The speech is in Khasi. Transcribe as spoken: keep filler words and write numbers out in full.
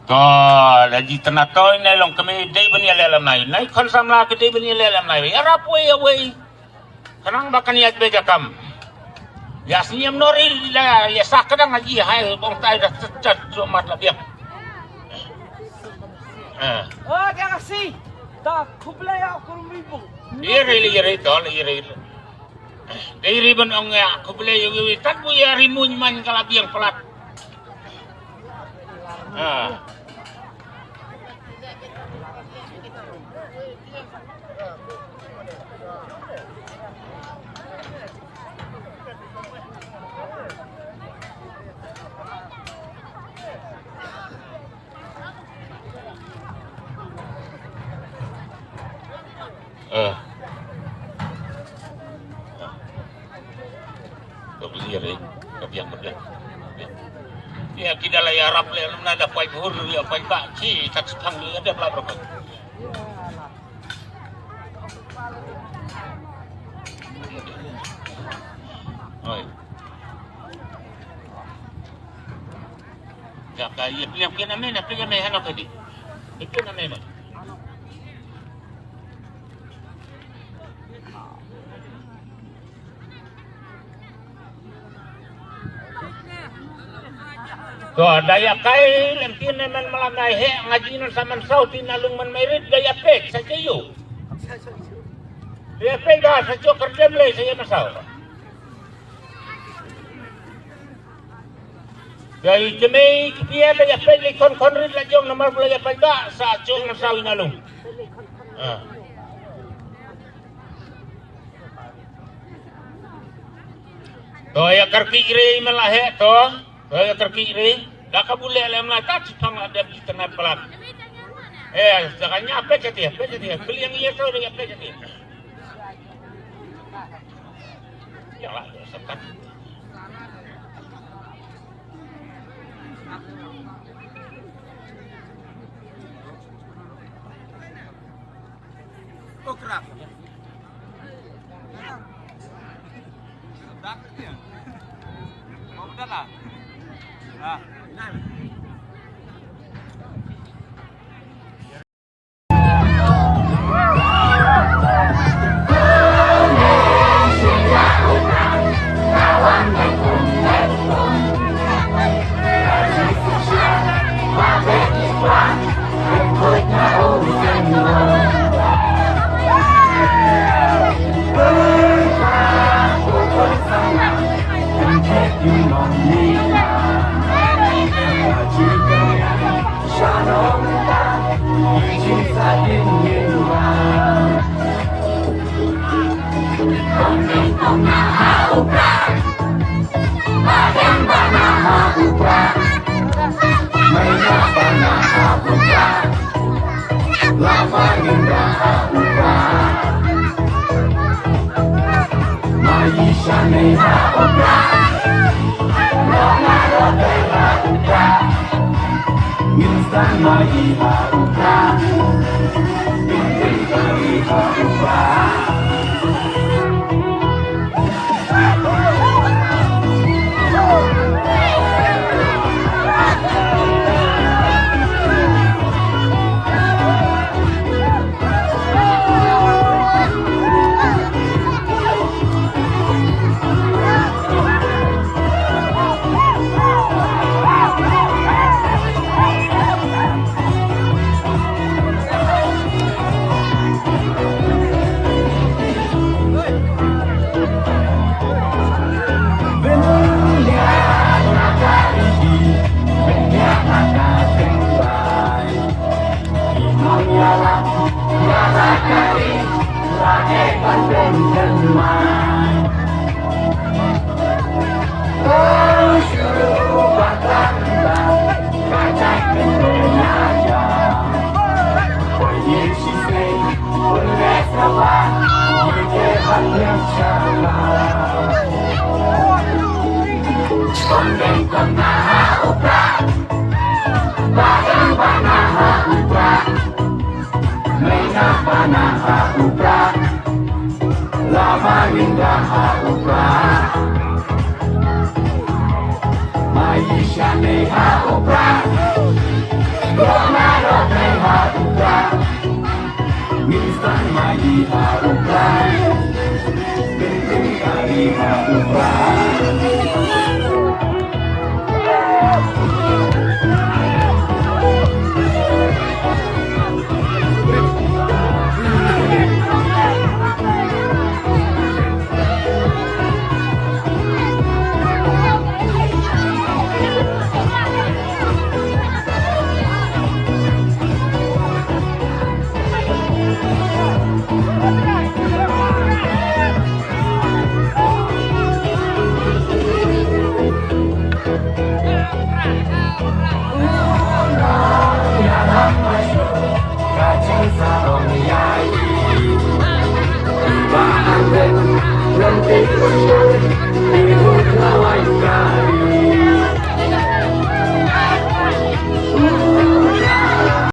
Ko, la ji tnat to, ine long kmie dei ban ïaleh lam nai. Nai khon samla ki dei ban ïaleh lam nai. Ïarap wei ïa wei. Khnang ba kan ïaid beit ïa kam. Ïa sngewthuh noh ri la ïa sah kdang ha ji hai bong tai da chat chat jong mat la biang. Eh. Oh, dia kasih. Da khublei ïa u kurmi bung. Ïa ri, ïa ri to, ïa ri. Dei ri ban ong ïa khublei ïa wi wi, tat bu ïa ri muin man ka la biang palat. Ah. Eh. To beli ri, ka biang, ka biang. Ïa ki da la ïarap leh lum na da poi bhur ïa poi ba ki tak sepang ïa da pla berkot. Oi. Ïa ka ïa pli ïa pli na me na pli ïa me hano ka di. Ïa pli na me na. To, da ïa kai lem tin ne men malam dai he, ngaji nan sa man sau tin na lung man merit, da ïa pek sa cheyu. Da ïa pek da sa chok kerdem le sa ïa man sau. Da ïa kemei kepia da ïa pek le kon kon rit la jong namar bla ïa pek da sa chok man sau ina lung. Ah. To ïa karki ri me la he to. To ïa karki ri. Da ka bule le mla ta chipang la dep kita na pelat. Eh, jangan nya pe chati, pe chati. Beli yang iya to ïa pe chati. Ya lah, ya sekat. Okra.